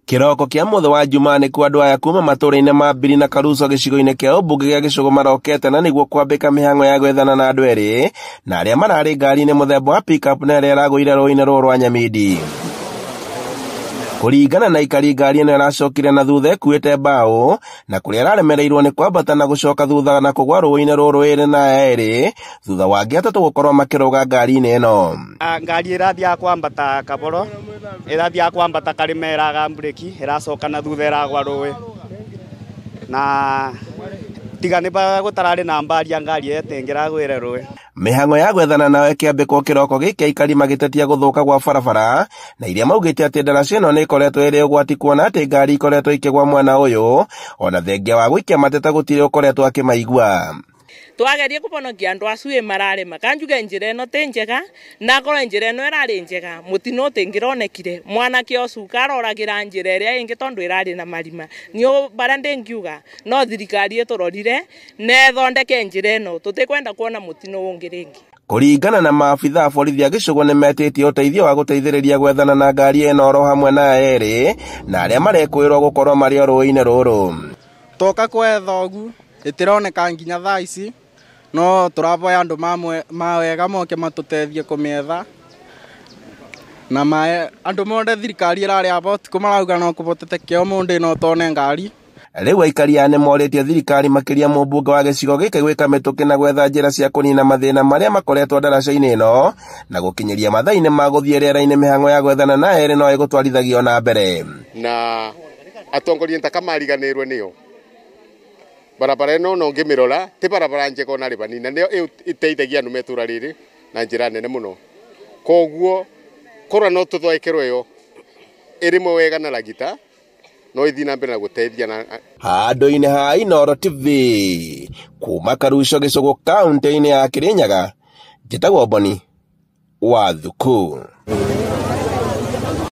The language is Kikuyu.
Kĩroko kĩa mũthĩ wa Jumaa nĩkuo andũ aya kuma matũũra-inĩ ma Mbiri na Karuco gĩcigo-inĩ kĩa ũmbunge gĩa Gĩcũgũ marokete na nĩguo kwambĩka mĩhang'o ya gwethana na andũ erĩ na arĩa mararĩ ngari-inĩ mũthemba wa pickup na ĩrĩa ĩragũire rũĩ-inĩ rũrũ rwa Nyamindi. Kũringana na aikari, ngari ĩno ĩracokire na thutha ĩkuĩte mbaũ na kũrĩa ĩraremereirwo nĩ kwambata na gũcoka thutha na kũgwa rũĩ-inĩ rũrũ ĩrĩ na aya erĩ thutha wa angĩ atatũ gũkorwo makĩrũga ngari-inĩ ĩno. Ngari ĩrathiaga kwambata kaboro, ĩrathiaga kwambata karĩma, ĩraga mburĩki, ĩracoka na thutha, ĩragwa rũĩ, na tiga nĩ gũtararĩ na mbaria, ngari ĩyo ĩtingĩragwĩre rũĩ. Mĩhang'o ya gwethana nayo ĩkĩambĩkwo kĩroko gĩkĩ, aikari magĩtetia gũthũka gwa barabara na iria maugĩte atĩ ndaraca ĩno nĩ ĩkoretwo ĩrĩ ũgwati, kuona atĩ ngari ikoretwo ikĩgwa mwena ũyũ, ona thengia wa gũikia mateta gũtirĩ ũkoretwo akĩmaigua. Twagerie kũbonokia andũ acu ĩ mararĩma kanjuge njĩra ĩno tĩ njega, na akorwo njĩra ĩno ĩrarĩ njega, mũtino ũtĩngĩronekire. Mwanake ũcu karoragĩra njĩra ĩrĩa ĩngĩ tondũ ĩrarĩ na marima. Niĩ bara ndĩngiuga no thirikari ĩtũrorire na ĩthondeke njĩra ĩno, tũtikwenda kuona mũtino ũngĩ rĩngĩ. Kũringana na maabitha a borithi a Gĩcũgũ, nĩ metĩtie ũteithio wa gũteithĩrĩria gwethana na ngari ĩno oro hamwe na aya erĩ na arĩa marekũĩrwo gũkorwo marĩ o rũĩ-inĩ rũrũ. Toka kwetha ũgu ĩtĩroneka nginya thaa ici, no tũravoya andũ ma wega moke matũteithie kũmĩetha na mae andũ monde. Thirikari ĩrarĩ aba ũtukũ, marauga no kũvotete kĩo mũndũ no tone ngari. Rĩu aikari aya nĩ morĩtie thirikari, makĩria mũmbunge wa gĩcigo gĩkĩ, gwĩka mĩtũkĩ na gwetha njĩra cia kũnina mathĩna marĩa makoretwo ndaraca-inĩ ĩno, na gũkinyĩria mathaa-inĩ ma gũthiĩ rĩera-inĩ mĩhang'o ya gwethana na erĩ no ĩgũtwarithagio na mbere. Na atongoria ntaka mariganĩrwe nĩo barabara ĩno, no ngĩmĩrora ti barabara njega ona rĩ vanini, na nĩyo ĩteithagia andũ metũra rĩrĩ na njĩra nene mũno. Koguo korwo no tũthwekerwo ĩyo ĩrĩmwe wega na ragita, no ĩthiĩ na mbere na gũteithia na Handũ-inĩ ha Inooro TV kuma Karuco, Gĩcũgũ, kaunti-inĩ ya Kĩrĩnyaga, njĩtagwo Boni wa Thuku.